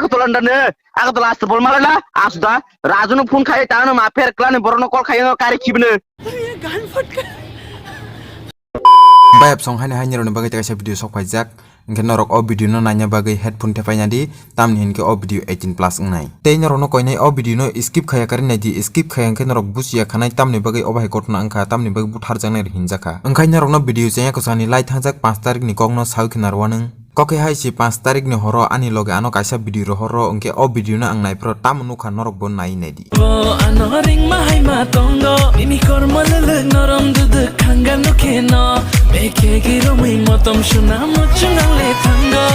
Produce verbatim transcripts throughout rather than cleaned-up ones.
Tolan da ne, aga tola aste bol malala, asuda, Raju no phone khai, ta no ma pher klan, borok no call khai, no kari khibne. Bayap song haino haini rokni bagwi kaisa video sok phaijak. Hwnkhe norok o video no naina bagwi headphone thepaina di, tamni hinkhe o video eighteen plus wngnai. Tei norok no koinai o video no skip khaya kari nai di, skip khaya hwnkhe norok buchiya khanai tamni bagwi obo hai gotna wngkha, tamni bagwi butharjaknai hinjakha. Wngkhai norok no video chengya kwchani lai thangjak panch tarik ni kok no sawi khna rwanang. Kokhe hai si panch tarik ni horo ani loge ano kaisa video rohor ro, hwnkhe o video no ang naiphro tamo nukha norok bo nai nai di. Bo ano ringma hai ma tongo, nini kormo lwlwk norom duduk khanga nukhe no. Mekhe gi romwi motom suna muchung ang le thango.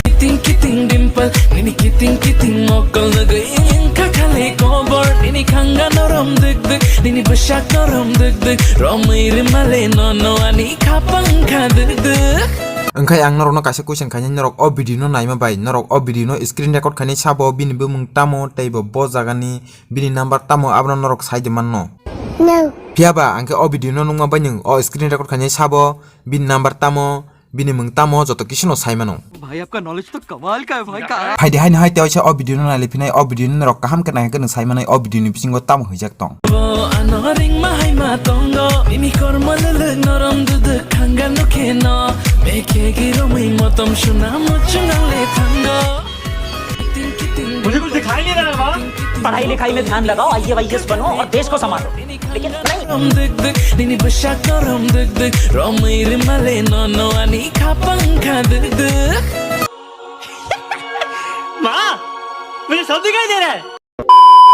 Kiting kiting dimple, nini kiting kiting mokol nugwi wngkha khale kobor. Nini khanga norom duk duk, nini bwsak norom duk duk. Romwi rimale no no ani khapang kha duk duk. Wngkhai ang norokno kaisa question khainai, norok o video no naima bai, norok o video no screen record khainai sabo bini bumung tamo tei bo bo jagani bini number tamo abono norok sai de manno? No. Phiya ba ang khe o video no nukma bai nwng o screen record khainai sabo bini number tamo, bini mung tamo joto kisu no sai mano. भाई, आपका नॉलेज तो कमाल का है भाई, कहाँ? Phaidi haino hai tei waisa o video no nailai phinai, o video no norok kaham khe nai khe nwng sai manai o video ni bisingo tamo hwijak tong. Bo ano ringma hai ma tongo, nini kormo lwlwk norom duduk khanga nukhe no. Mekhe gi romwi motom suna muchung ang le thango. Kiting kiting मुझे कुछ दिखाई नहीं रहा है, माँ। पढ़ाई लिखाई में ध्यान लगाओ, आईएएस बनो और देश को संभालो। लेकिन नहीं। Rom duk duk, nini bwsak norom duk duk, romwi rimale no no ani khapang kha duk duk. माँ, मुझे सब दिखाई दे रहा है।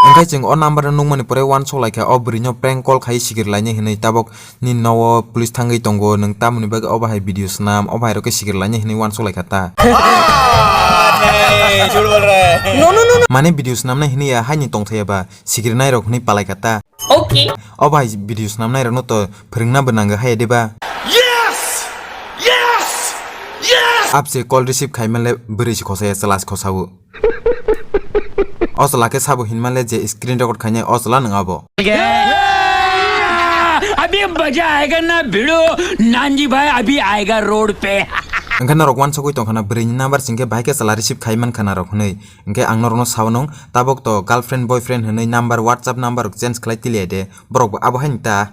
Wngkhai chwng o number no nukmani pore uansuk lai kha, o bwrwi no prank call khai sikir lainai hwnwi, tabok nini nogo police thangwi tongo, nwng tamoni bagwi obo hai video swnam, obo hai rok khe sikir lainai hwnwi uansuk lai kha ta. Mane video swnamnai hwnwi ya haini tongthai ya ba sikir nai rok hwnwi palai kha ta. Okay. Obo hai video swnamnai rokno to phwrwngna bo nango haya de ba? Yes! Yes! Yes! Apse call receive khai manle bwrwi se khosa ya, chwla se khosa o. O chwla khe sabo hinma le je screen record khainai o chwla nwng abo. अभी मजा आएगा ना भिड़ो, नानजी भाई अभी आएगा रोड पे। Wngkha norok uansugwi tongkha na bwrwi ni number singkhe bahai khe chwla receive khai mankha na rok hwnwi. Hwnkhe ang norokno sao nung, tabok to girlfriend boyfriend hwnwi number, WhatsApp number rok change khlai tiliya de, borok bo abo haini ta.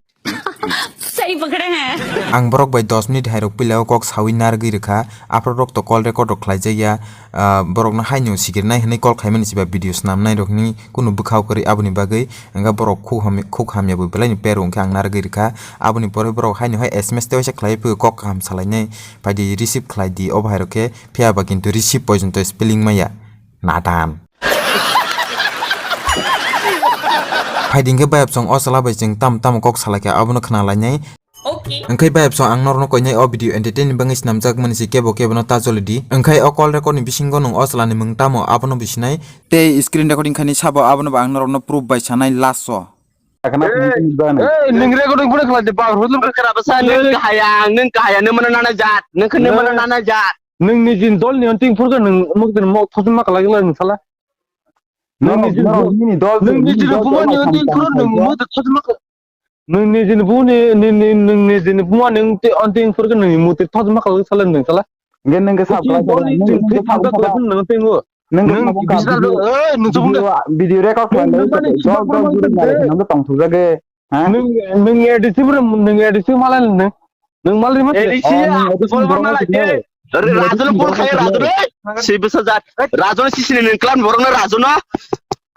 सही पकड़े हैं। Ang borok bai dos minute hai rok puila o kok sawi narwgwi rwkha, aphuru rok to call record rok khlai jak ya, ah, borok no haino sikir nai hwnwi call khaimani se ba video swnam nai rok hwnwi kunu bwkha o kwrwi aboni bagwi, wngkha borok khuk hamya, khuk hamya bo belai ni pero wngkhe ang narwgwi rwkha, aboni pore borok haino hai S M S tei waisa khlai phuru kok kaham salai nai, phaidi receive khlai di, obo hai rok khe phiya ba kintu receive poijon to spelling maya. Nadan. Phaidi hwnkhe bayapsong o chwla bai chwng tam tamo kok salaikha abono khna lainai. Okay. Hwnkhe bayapsong ang norokno koinai o video entertain ni bagwi swnamjak mani se kebo kebo no ta joli di. Hwnkhe o call record ni bisingo nwng o chwla ni mwng tamo abono bo sinai. Tei screen recording khainai sabo abono bo ang norokno proof bai sanai last o. Hey, nwng recording phone khlai de bang, hudum ka kra basa, nwng kahaya, nwng kahaya, nwng mano nana jat, nwng khne mano nana jat. Nwng nijin dol ni hunting phurga nwng mukdin mok thosma kala gila nwng sala. Nwng nijin dol, nwng nijin buma ni hunting phurga nwng mukdin thosma. Nwng nijin buni, nwng nijin buma nwng te hunting phurga nwng mukdin thosma kala sala nwng sala. Nge nwng ke sab kala sala, nwng ke sab kala sala. Nwng nwng bisar do, eh, nwng video, video record khlai nwng mani dol dol guri nai nwng tong thujak ge. Ha? Nwng, nwng A D C bro, nwng A D C malai nwng. Nwng malai ma. A D C ya, bol ma malai de. Raju no bol khai Raju re. Si bisa jat. Raju no sisini nwng klan borok no Raju no.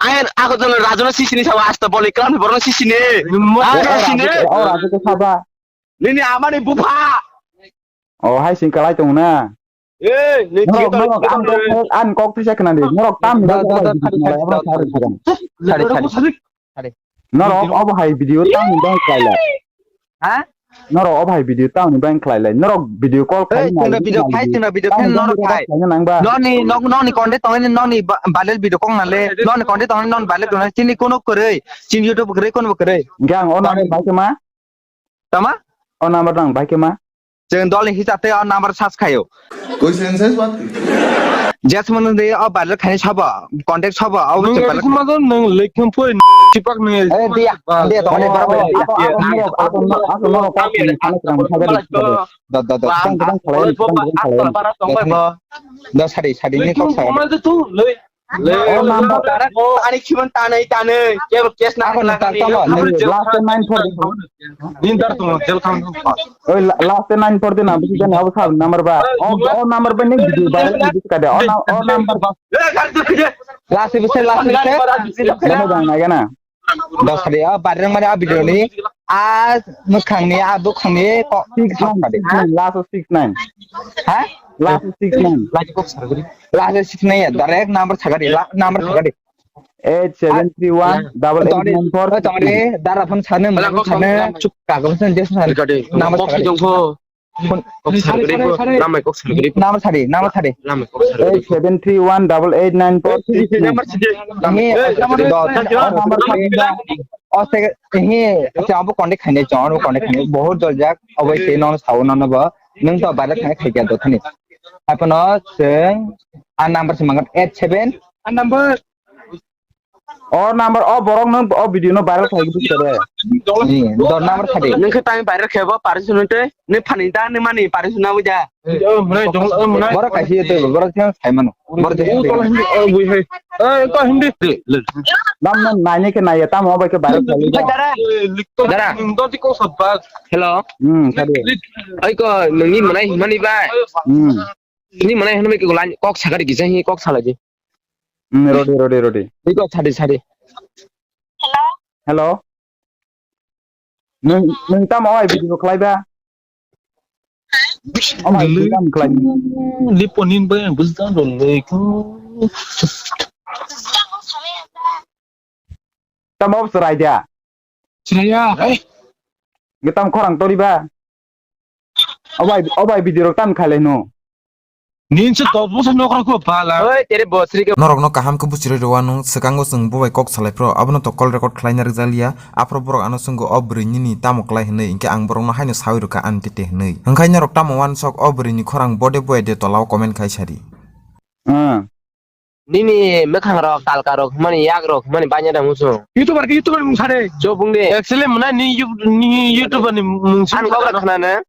Ai, ako jalo Raju no sisini sawa asta bol klan borok no sisini. Ah, sisini. Oh, Raju ko saba. Nini amani bupha. Oh, hai sing kalai tong na. Ei, ni norok, norok, ang kok, ang kok thisa khna di. Norok tam da, da, da, da, sari, sari, sari, sari. Norok obo hai video tam ni bang khlai lai. Ha? Norok obo hai video tam ni bang khlai lai. Norok video call khai na. Ei, tunda video khai, tunda video khai, norok khai. Nang ba. Noni, nok, noni konde tongni, noni ba-, balel video kong na le. Noni konde tongni, non balel kong na. Chini kono kwrwi, chini YouTube kwrwi, kono kwrwi. Gang o number bai khe ma? Tama? O number nang bai khe ma? Chwng dol ni hisa tei o number search khaio. Koi sense hai is baat ki? Jesmon de o viral khaini sabo, contact sabo, o Nung chwng viral. Nung lekhem poi sipak nung. Eh, dia, dia, tong de, tong de. Da, da, da. Tong, tong, tong, tong. Da, sari, sari ni kok sa. O number. Ani khimon tanai, tanai. Kebo case na. Ako na last nine four. Din dar tong, jel kham. Oi, la-, last nine four din, abis din, abo sab number ba. O, o number ba ni video viral video ka de. O na-, o number ba. Last bise, last bise. Number ba na gana. Da sari, a bareng mane a video ni, a mwkhang ni, a bukhang ni, ko six nine, six nine, last six nine. Ha? Last six nine. Last six nine ya, direct number sagari, la-, number sagari. Eight seven three one double eight nine four. Tongre, dara phone sane, mane phone sane, chuk kago phone sane, Jason sane. Number sagari. Kok sagri bo, namai kok sagri bo. Number sari, number sari. Namai kok sagri bo. Eight seven three one double eight nine four six nine. Number sari. Ni, number sari. Number sari. O se, hi, acha abo contact khainai chong, abo contact khainai. Bahut jol jak, obo se non sao non bo. Nung to bare khainai khai kya do thani. Apono chwng a number se mangat eight seven. A number. O number, o borok no, o video no viral khai bwswk de. Ni, dor number sadi. Nung khe tang viral khai bo, parison tei. Ni phani da, ni mani parison na buja. Borok kaisi tei, borok siang sai mano. Borok siang. Nam nam nai ni khe nai ya, tamo bai khe viral khai. Dara. Dara. Hello. Hmm, sadi. Ai ko, nungni manai himani bai. Hmm. Ni manai hwnwi kok lai, kok sakari kisa hi kok salai di. Hmm, rodi, rodi, rodi. Ni kok sadi, sadi. Hello? Hello? Nung, nung tamo oi video khlai ba? Om video tamo khlai. Lipo nin ba bujda do le ko. Tamo serai dia. Serai ya. Ngi tam khorang tori ba. Obai, obai video rok tam khalai no. Nin se dos bosor nokra ko bala. Oi, tere bosri ke. Norok no kaham khe buchirwi rwwa nung, swkango chwng bo bai kok salai phro, abono to call record khlaina rwjaliya, aphro borok ano swngo o bwrwi nini tamo klai hwnwi, hinkhe ang borok no haino sawi rwkha ani tete hwnwi. Hwnkhai norok tamo wansok o bwrwi ni khorang bode boya de tola o comment khai sadi. Ah. Nini mwkhang rok, talka rok, hwnmani yak rok, hwnmani banya da muchung. YouTuber ke YouTuber mung sare. Chobung de. Actually muna ni you-, ni YouTuber ni mung sung. An kok khna na.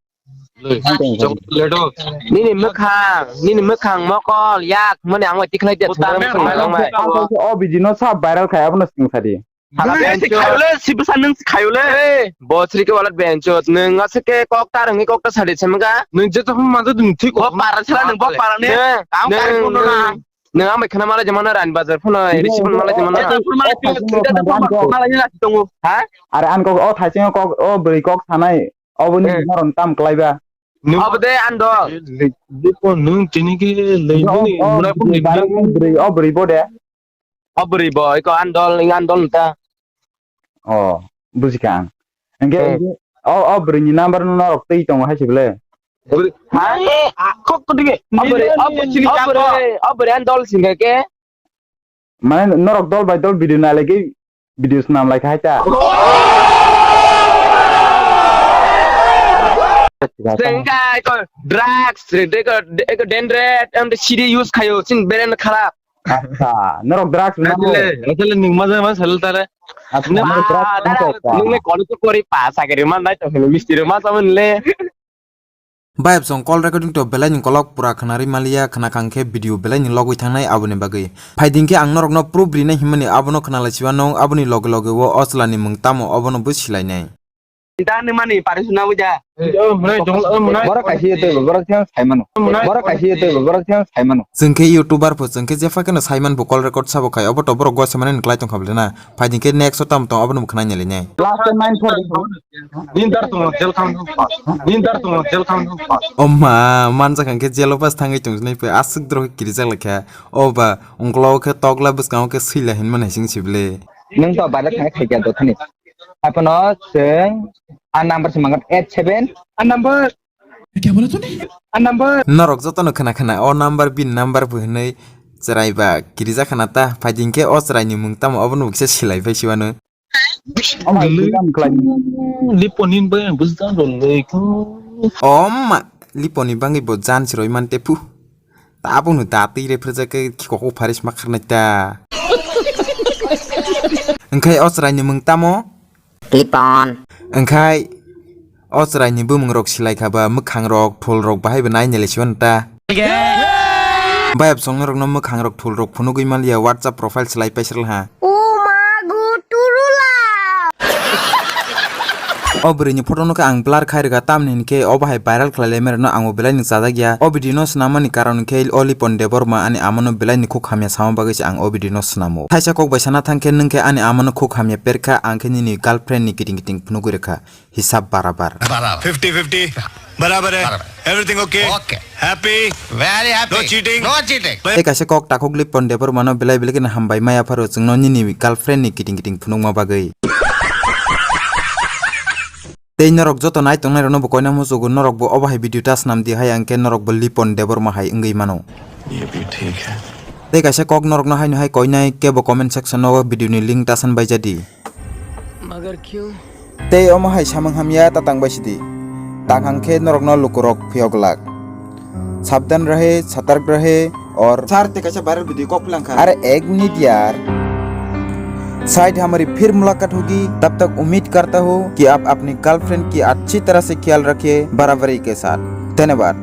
Ledo. Nini mwkhang, nini mwkhang mokol, yak, hwnmani ang bai tikhlai de. O bidi no sa viral khai abono sing sadi. Hala benchot. Khayole, sibisa nung khayole. Bosri ke walat benchot. Nung ase ke kok ta rang kok ta sadi semga. Nung je to ma to nung thik. Bo para sala nung bo para ne. Ang kari kono na. Nung ang bai khana mala jamana Rani Bazar phano, risi phano mala jamana. Ha? Are an kok o thaising kok o bwrwi kok sanai. Oboni noron tam klaiba. Obo de an do. Nung tini ke lei nini mura phone ni. O bwrwi bo de. O bwrwi bo, iko andol, ing andol ta. Oh, bujikha ang. Engke, hmm, o, o bwrwi ni number no norok twi tongo hai se bwle. Bwrwi, ha? Kok ko dige. O bwrwi, o bwrwi, o bwrwi, o bwrwi andol singke ke. Mane norok dol bai dol video nai lagi, video snam lai khai ta. Sengka ko drugs, ko, ko dendret, am de siri use khayo, sin beren kharap. Acha, norok drugs na mo? Asle, asle nung ma jama sal tare. Acha, norok drugs na mo? Nung le college kori pa, sagri man nai to, misti ma saman le. Bayap song call recording to belai ni kolok pura khwnarwi maliya, khwnakhang khe video belai ni logwi thangnai aboni bagwi. Phaiding khe ang norok no proof rinai himani abono khwnalai siba nong, aboni loge loge o osla ni mung tamo obono bo silainai. Dani mani parisuna buja. Borok kaisi yatwi bo, borok siang sai mano. Borok kaisi yatwi bo, borok siang sai mano. Chwng khe YouTuber pho, chwng khe jepha kheno sai man pho, call record sabo khai, obo to borok gwa se mani klai tong kha bwle na. Phaidi khe next o tamo tong abono bo khwnai nai le nai. Last time nine four. Din dar tong, jel kham. Din dar tong, jel kham. O ma, manjak hwn khe jelo bas thangwi tong nai phe, aswk doro khe kirijak lai kha. O ba, ungklo khe tokla bwskango khe swila hinmani hai sing si bwle. Nwng to bale thangwi khai kya do thani. Apono chwng a number se mangat eight seven. A number. Kya bola tune? A number. Norok jotono khna khna o number bin number bo hinwi chwrai ba kirija khna ta phaidi hinkhe o chwraini mung tamo obono bo kisa silai phai siwano. Lipo nin bai ang bujda rw le ko. O ma, Liponi bangwi bo jan siroi man te phu. Tabukno da twi re phirjak khe khikok o pharis ma kharnai ta. Wngkhai o chwraini mung tamo? Lipon. Wngkhai o chwraini bumung rok silai kha ba mwkhang rok, thul rok bahai bo nai nele siwan ta. Bayap song norok no mwkhang rok, thul rok phunugwi maliya, WhatsApp profile silai paisril ha. O ma go turula. O bwrwi ni photo no khe ang blur khai rwkha, tamni hinkhe o bahai viral khlai lai mero no ang o belai ni chajak ya. O video no swnam mani karon hinkhe o Lipon Debbarma ani ama no belai ni khuk hamya sama bagwi se ang o video no swnam o. Thaisa kok bai sana thang khe nwng khe ani ama no khuk hamya per kha, ang khe nini girlfriend ni kiting kiting phunugwi rwkha. Hisab barabar. Fifty fifty. Barabar hai. Barabar. Everything okay? Okay. Happy? Very happy. No cheating? No cheating. Tei kaisa kok takhuk Lipon Debbarma no belai belai kheno hambai maya pharo chwngno nini girlfriend ni kiting kiting phunukma bagwi. Tei norok joto nai tongnai rokno bo koina muchugo, norok bo obo hai video ta swnam di hai, ang khe norok bo Lipon Debbarma hai wngwi mano. Ye bhi thik hai. Tei kaisa kok norok no haino hai koinai kebo comment section o video ni link ta san bai jadi. Magar kyun? Tei omo hai samung hamya ta tang bai sidi. Tang hang khe norok no lukurok phiyok lak. Sabdan rahe, satark rahe, aur sir, te kaisa viral video kok lang kha. Are ek minute yaar. Shayad hamari phir mulakat hogi, tab tak umeed karta hu ki aap apni girlfriend ki achhi tarah se khayal rakhe, barabari ke saath. Dhanyabad.